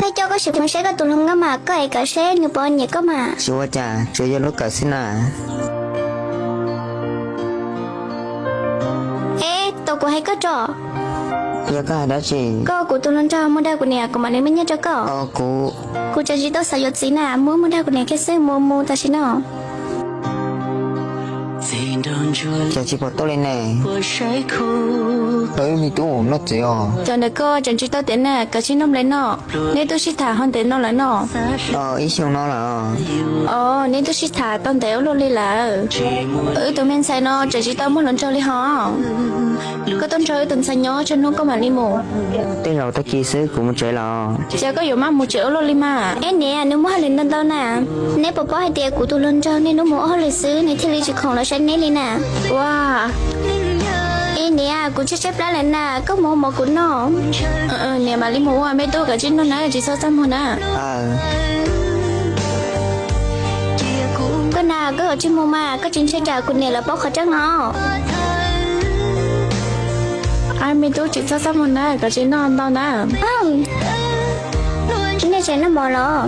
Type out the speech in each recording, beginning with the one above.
Koj coj koj sim mus saib koj tus hluas nkauj mas koj es kawm seb nws puas nyiam koj mas. Tsis ua cas, tsuas yog lub kawm xwb na. Eb, tos kuv hais koj tso. Yog koj hais dab tsi? Koj kuv tus hluas nraug mus dag kuv niam kuv mam li muab nyiaj rau koj. Kuv, kuv tseem tsis tau xav yuav txiv na, muab mus dag kuv niam kiag xwb, mus mus tam sim no. Cas tsis pom tuaj li ne? Ib me tub noj txiv os. Cov ntawm koj tseem tsis tau tiav na, koj tsis noj nplej no. Neb twb sib tham ho ntev no lawm no. Ib xyoos no lawm. Os, neb twb sib tham tau ntev ua luaj li lawm. Wb tus me ntxhais no tseem tsis tau muaj hluas nraug li hos. Koj tuaj nrog wb tus ntxhais nyob tsawg hnub koj mam li mus. Tej zaum tag kis xwb kuv mus tsev lawm. Cas koj yuav maj mus tsev ua luaj li mas? Eb niam, nws muaj hauj lwm ntau ntau na. Neb puas paub hais tias kuv tus hluas nraug niaj hnub mus ua hauj lwm xwb, nws thiaj li tsis khoom los saib neb li na. Ua, eb niam, kuv tshaib tshaib plab lawm na, koj mus ua mov kuv noj. Niam mam li mus ua, me tub, koj tsis noj na, tsis txhob txaj muag na. Koj na, koj yuav tsis mus mas koj tsis ntshai tsam kuv niam lawv paub qhov tseeb no. Ab, me tub, tsis txhob txaj muag na, koj tsis noj ntau na. Nej tseem noj mov los?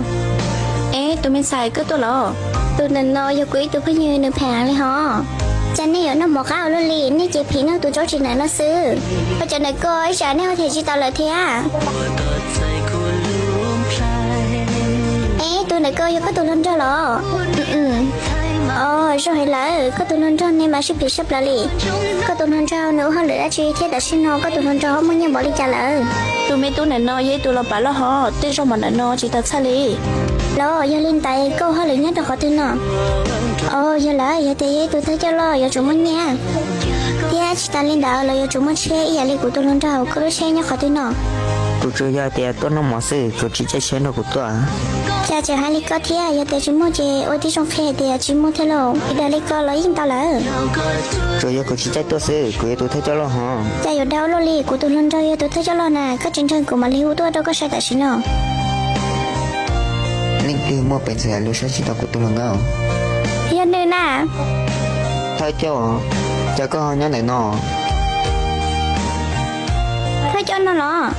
Eb, tus me ntxhais, koj tuaj los? Tus ntawm no yog kuv ib tug phooj ywg, nws phem heev li hos. Cas nej yuav noj mov qab ua luaj li, nej ces phim noj tus tsob txiv ntawm no xwb. Ua cov ntawm koj ib tsam nej ho them tsis tau lawm thiab. Eb, tus ntawm koj yog koj tus hluas nraug los? Os, zoo heev lawm, koj tus hluas nraug ne mas sib phim siab plawv li. Koj tus hluas nraug nws ua hauj lwm dab tsi thiab tam sim no koj tus hluas nraug ho muaj nyiaj npaum li cas lawm? Tus me tub ntawm no yog ib tug los pav loj hos, tej zaum mas ntawm no tsis tau txhawj li. Los yog li ntawd koj ua hauj lwm nyob rau qhov twg no? Os, yog lawm, yog tias yog ib tug thawj coj loj yuav tsum muaj nyiaj, thiab tsis tas li ntawd los yuav tsum muaj tsheb ib yam li kuv tus hluas nraug. Koj lub tsheb nyob qhov twg no? Kuv tsuas yog tias tuaj noj mov xwb, kuv tsis caij tsheb nrog kuv tuaj. Cas tseem hais li ko thiab, yog tias tsis muaj ces ua tib zoo qhia hais tias tsis muaj thiab lauj, dag li ko los yeej tau lawm. Tsuas yog kuv tsis caij tuaj xwb, kuv yog tus thawj coj loj hos. Cas yuav dag ua luaj li, kuv tus hluas nraug yog tus thawj coj loj na, koj tsis ntseeg kuv mam li hu tuaj rau koj saib tam sim no. Leej twg muaj peev xwm hais lus saib tsis taus kuv tus hluas nkauj? Yog nws na. Thawj coj, cas koj ho nyob ntawm no? Thawj coj no los?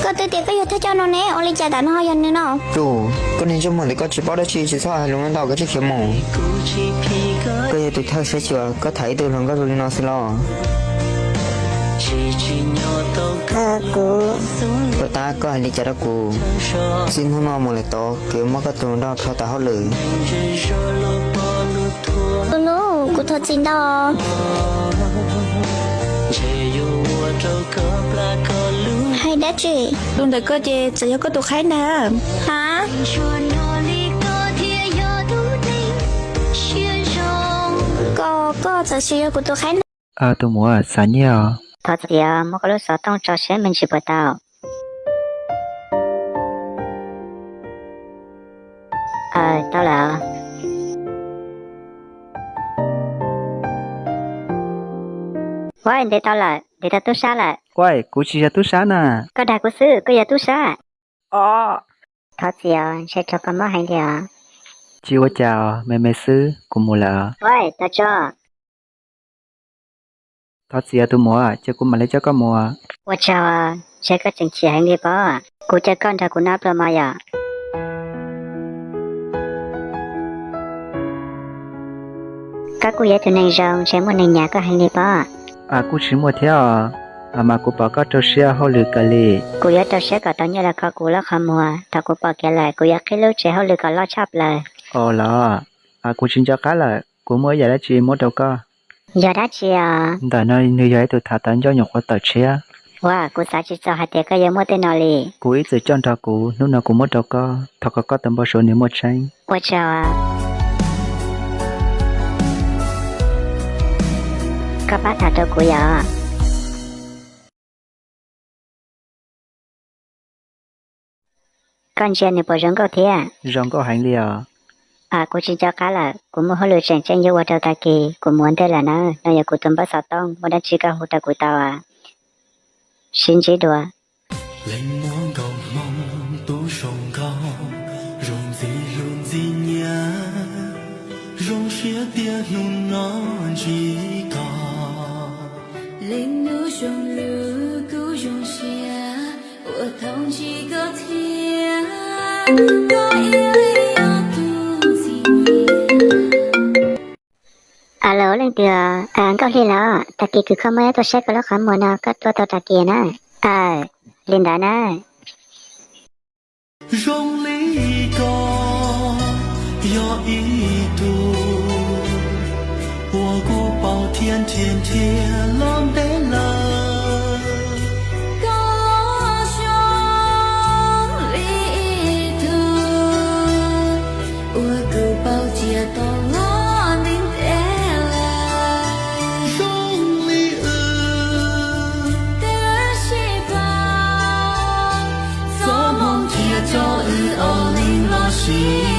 Koj twb tias koj yog thawj coj no ne, ua li cas tam no ho yog nws no? Tus, koj niag ntsej muag ntawm koj tsis paub dab tsi, tsis txhob hais lus no ntau, koj tsis khiav mus. Koj yog tus thawj saib tsis, koj tham ib tug hluas nkauj zoo li no xwb los? Kuv, tab koj hais li cas rau kuv? Txij hnub no mus lawm tod kuv yuav muab koj tus hluas nraug rho tawm hauj lwm. Tus hlub, kuv thov txim ntau. Hais dab tsi? Tus ntawm koj ces txawm yog koj tus qhaib ntag. Ha? Koj, koj txawm tsis yog kuv tus qhaib ntag. Tus muam, xav nyiaj os. Thov txim os, muab koj lub xov tooj tso seb me ntsis puas tau. Tau lawm. Ua, ntes tau lawm, ntes tau tub sab lawm. Ua, kuv tsis yog tub sab na. Koj dag kuv xwb, koj yog tub sab. Thov txim os, ntshe raug koj mob heev li os. Tsis ua cas, me me xwb, kuv mus lawm. Ua, tau tso. Thov txim os tus muam, ces kuv mam li coj koj mus. Ua tsaug, ntshe koj tseem chim heev li pob. Kuv caw koj nrog kuv noj pluas mov yom. Koj kuj yog ib tug neeg zoo, ntshe muaj neeg nyiam koj heev li pob. Kuj tsis muaj thiab os, mas kuv pom koj rau siab hauj lwm kawg li. Kuv yuav rau siab kom tau nyiaj los kho kuv lub qhov muag. Thaum kuv pom kev lawm, kuv yuav qhib lub tsev hauj lwm kom loj tshaj plaws. Os los, kuv tsis nco qab lawm, kuv muaj ib yam dab tsi muab rau koj. Yog dab tsi os? Ntawm no nws yog ib tug thav tawv ncauj nyuam qhuav tawm tshiab. Ua, kuv xav tsis txog hais tias koj yuav muaj tej no li. Kuv ib txwm coj nrog kuv, hnub no kuv muab rau koj, thov kom koj tus npau suav nws muaj tseeb. Ua tsaug. Koj pab tham rau kuv yom. Koj ntsia nws puas zoo nkauj thiab? Zoo nkauj heev li os. Kuv tsis nco qab lawm, kuv muaj hauj lwm tseem tseem yuav ua rau tag kis, kuv mus ua ntej lawm na. No yog kuv tus npawb xov tooj, muaj dab tsi koj hu rau kuv tau. Sib ntsib dua. Leej muaj nkauj hmoob tub zoo nkauj, zoo ntxim hlub ntxim nyiam, zoo siab tias hnub no ntsib koj. Leej nus zoo lus kuj zoo siab, uas thaum ntsib koj thiab. Alo, leej twg? Nkauj Hli los? Tag kis kws kho muaj ib tug saib koj lub qhov muag no, koj tua tau tag kis na. Aw, li ntawd na. Zoo li koj yog ib tug uas kuv paub thiab nrhiav nrhiav los ntev lawm. Koj zoo li ib tug uas kuv paub thiab tau los ntev ntev lawm. Zoo li wb twb sib pom, txoj hmoo thiaj coj wb ua neej los sis